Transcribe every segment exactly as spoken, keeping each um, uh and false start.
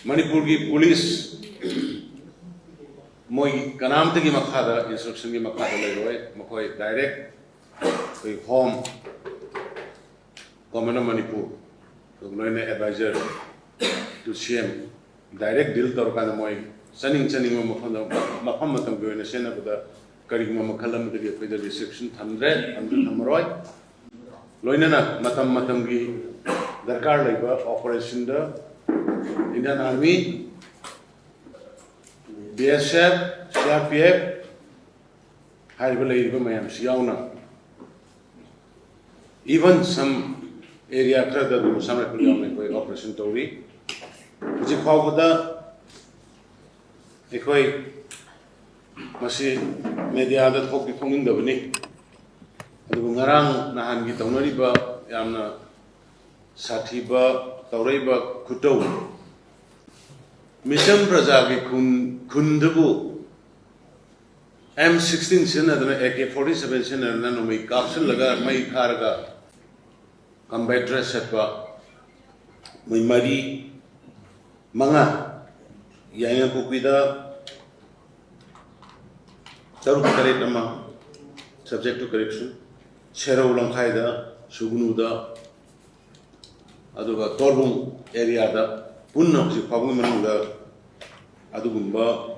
ꯃꯅꯤꯄꯨꯔꯒꯤ ꯄꯨꯂꯤꯁ ꯃꯣꯏ ꯀꯅꯥꯝꯇꯒꯤ ꯃꯈꯥꯗ, ꯏꯟꯁꯇ꯭ꯔꯛꯁꯟꯒꯤ ꯃꯈꯥꯗ ꯂꯩꯔꯣꯏ꯫ ꯃꯈꯣꯏ ꯗꯥꯏꯔꯦꯛ ꯑꯩꯈꯣꯏ ꯍꯣꯝ ꯒꯣꯚꯔꯃꯦꯟ ꯑꯣꯐ ꯃꯅꯤꯄꯨꯔ, ꯂꯣꯏꯅ ꯑꯦꯗꯚꯥꯏꯖꯔ ꯇꯨ ꯁꯤ ꯑꯦꯝ ꯗꯥꯏꯔꯦꯛ ꯗꯤꯜ ꯇꯧꯔꯀꯥꯟꯗ ꯃꯣꯏ ꯆꯥꯅꯤꯡ ꯆꯥꯅꯤꯡꯕ ꯃꯐꯝꯗ, ꯃꯐꯝ ꯃꯇꯝꯒꯤ ꯑꯣꯏꯅ ꯁꯤꯖꯤꯟꯅꯕꯗ ꯀꯔꯤꯒꯨꯝꯕ ꯃꯈꯜ ꯑꯃꯗꯒꯤ ꯑꯩꯈꯣꯏꯗ ꯔꯤꯁꯇ꯭ꯔꯤꯛꯁꯟ ꯊꯝꯗ꯭ꯔꯦ, ꯊꯝꯁꯨ ꯊꯝꯃꯔꯣꯏ꯫ ꯂꯣꯏꯅꯅ ꯃꯇꯝ ꯃꯇꯝꯒꯤ ꯗꯔꯀꯥꯔ ꯂꯩꯕ ꯑꯣꯄꯔꯦꯁꯟꯗ Indian army, B S F, C R P F ꯍꯥꯏꯔꯤꯕ ꯂꯩꯔꯤꯕ ꯃꯌꯥꯝꯁꯤ ꯌꯥꯎꯅ, even some area ꯈꯔꯗ ꯑꯗꯨꯝ ꯑꯁꯥꯝ ꯔꯥꯏꯐꯜ ꯌꯥꯎꯅ ꯑꯩꯈꯣꯏ ꯑꯣꯄꯔꯦꯁꯟ ꯇꯧꯔꯤ꯫ ꯍꯧꯖꯤꯛ ꯐꯥꯎꯕꯗ ꯑꯩꯈꯣꯏ ꯃꯁꯤ ꯃꯦꯗꯤꯌꯥꯗ ꯊꯣꯛꯇꯤ ꯊꯣꯛꯅꯤꯡꯗꯕꯅꯤ, ꯑꯗꯨꯕꯨ ꯉꯔꯥꯡ ꯅꯍꯥꯟꯒꯤ ꯇꯧꯅꯔꯤꯕ ꯌꯥꯝꯅ ꯁꯥꯊꯤꯕ ꯇꯧꯔꯛꯏꯕ ꯈꯨꯇꯧ, ꯃꯤꯆꯝ ꯄ꯭ꯔꯖꯥꯒꯤ ꯈꯨꯟ, ꯈꯨꯟꯗꯨꯕꯨ ꯑꯦꯝ ꯁꯤꯛꯁꯇꯤꯟ ꯁꯤꯖꯤꯟꯅꯗꯅ, ꯑꯦ ꯀꯦ ꯐꯣꯔꯇꯤ ꯁꯚꯦꯟ ꯁꯤꯖꯤꯟꯅꯗꯅ ꯅꯣꯡꯃꯩ ꯀꯥꯞꯁꯤꯜꯂꯒ ꯃꯩ ꯊꯥꯔꯒ ꯀꯝꯕꯦꯠ ꯗ꯭ꯔꯦꯁ ꯁꯦꯠꯄ ꯃꯣꯏ ꯃꯔꯤ, ꯃꯉꯥ, ꯌꯥꯏꯉꯪꯄꯣꯛꯄꯤꯗ ꯇꯔꯨꯛ ꯇꯔꯦꯠ ꯑꯃ, subject to correction, ꯁꯦꯔꯧ ꯂꯝꯈꯥꯏꯗ, ꯁꯨꯒꯅꯨꯗ, ꯑꯗꯨꯒ ꯇꯣꯔꯕꯨꯡ ꯑꯦꯔꯤꯌꯥꯗ ꯄꯨꯟꯅ ꯍꯧꯖꯤꯛ ꯐꯥꯎꯕꯒꯤ ꯃꯅꯨꯡꯗ ꯑꯗꯨꯒꯨꯝꯕ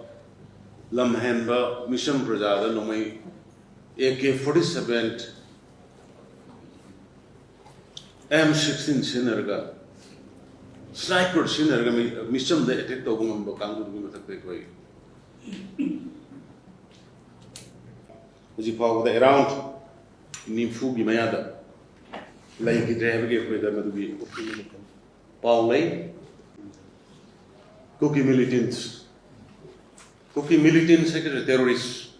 ꯂꯝꯍꯦꯟꯕ ꯃꯤꯆꯝ ꯄ꯭ꯔꯖꯥꯗ ꯅꯣꯡꯃꯩ ꯑꯦ K forty seven, M sixteen ꯁꯤꯖꯤꯟꯅꯔꯒ, ꯁ꯭ꯅꯥꯏꯄꯔ ꯁꯤꯖꯤꯟꯅꯔꯒ ꯃꯤ-, ꯃꯤꯆꯝꯗ ꯑꯦꯇꯦꯛ ꯇꯧꯕ ꯉꯝꯕ ꯀꯥꯡꯕꯨꯗꯨꯒꯤ ꯃꯊꯛꯇ ꯑꯩꯈꯣꯏ ꯍꯧꯖꯤꯛ ꯐꯥꯎꯕꯗ ꯑꯦꯔꯥꯎꯟ ꯅꯤꯐꯨꯒꯤ ꯃꯌꯥꯗ ꯂꯩꯈꯤꯗ꯭ꯔꯦ ꯍꯥꯏꯕꯒꯤ ꯑꯩꯈꯣꯏꯗ ꯃꯗꯨꯒꯤ ꯄꯥꯎ ꯂꯩ꯫ ꯀꯨꯀꯤ ꯃꯤꯂꯤꯇꯦꯟꯠꯁ, ꯀꯨꯀꯤ ꯃꯤꯂꯤꯇꯦꯟꯠꯁ ꯍꯥꯏꯒꯗ꯭ꯔꯥ, ꯇꯦꯔꯣꯔꯤꯁ,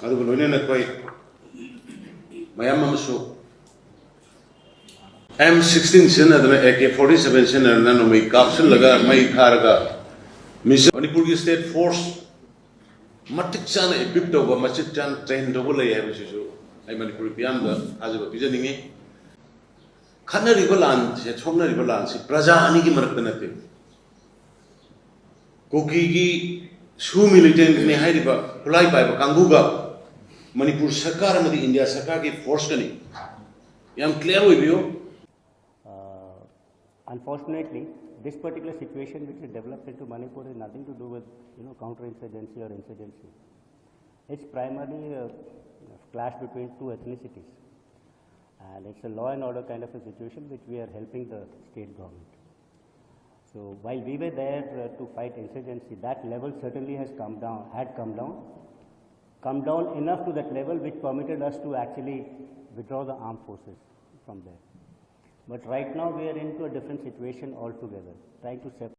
ꯑꯗꯨꯒ ꯂꯣꯏꯅꯅ ꯑꯩꯈꯣꯏ ꯃꯌꯥꯝ ꯑꯃꯁꯨ ꯑꯦꯝ ꯁꯤꯛꯁꯇꯤꯟ ꯁꯤꯖꯤꯟꯅꯗꯅ, ꯑꯦ ꯀꯦ ꯐꯣꯔꯇꯤ ꯁꯚꯦꯟ ꯁꯤꯖꯤꯟꯅꯗꯅ ꯅꯣꯡꯃꯩ ꯀꯥꯞꯁꯤꯜꯂꯒ ꯃꯩ ꯊꯥꯔꯒ ꯃꯤꯆꯝ, ꯃꯅꯤꯄꯨꯔꯒꯤ ꯁ꯭ꯇꯦꯠ ꯐꯣꯔꯁ ꯃꯇꯤꯛ ꯆꯥꯅ ꯏꯀ꯭ꯋꯤꯞ ꯇꯧꯕ, ꯃꯇꯤꯛ ꯆꯥꯅ ꯇ꯭ꯔꯦꯟ ꯇꯧꯕ ꯂꯩ ꯍꯥꯏꯕꯁꯤꯁꯨ ꯑꯩ ꯃꯅꯤꯄꯨꯔ ꯃꯤꯌꯥꯝꯗ ꯊꯥꯖꯕ ꯄꯤꯖꯅꯤꯡꯉꯤ꯫ ꯈꯠꯅꯔꯤꯕ ꯂꯥꯟꯁꯦ, ꯁꯣꯛꯅꯔꯤꯕ ꯂꯥꯟꯁꯤ ꯄ꯭ꯔꯖꯥ ꯑꯅꯤꯒꯤ ꯃꯔꯛꯇ ꯅꯠꯇꯦ꯫ ꯀꯨꯀꯤꯒꯤ ꯁꯨ ꯃꯤꯂꯤꯇꯦꯟꯠꯅꯦ ꯍꯥꯏꯔꯤꯕ ꯈꯨꯠꯂꯥꯏ ꯄꯥꯏꯕ ꯀꯥꯡꯕꯨꯒ ꯃꯅꯤꯄꯨꯔ ꯁꯔꯀꯥꯔ ꯑꯃꯗꯤ ꯏꯟꯗꯤꯌꯥ ꯁꯔꯀꯥꯔꯒꯤ ꯐꯣꯔꯁꯀꯅꯤ꯫ ꯌꯥꯝ clear ꯑꯣꯏꯕꯤꯌꯨ꯫ Uh, unfortunately, this particular situation which is developed into Manipur is nothing to do with, you know, counter-insurgency or insurgency. It's primarily a clash between two ethnicities. And it's a law and order kind of a situation which we are helping the state government. So while we were there uh, to fight insurgency, that level certainly has come down, had come down, come down enough to that level which permitted us to actually withdraw the armed forces from there. But right now we are into a different situation altogether, trying to separate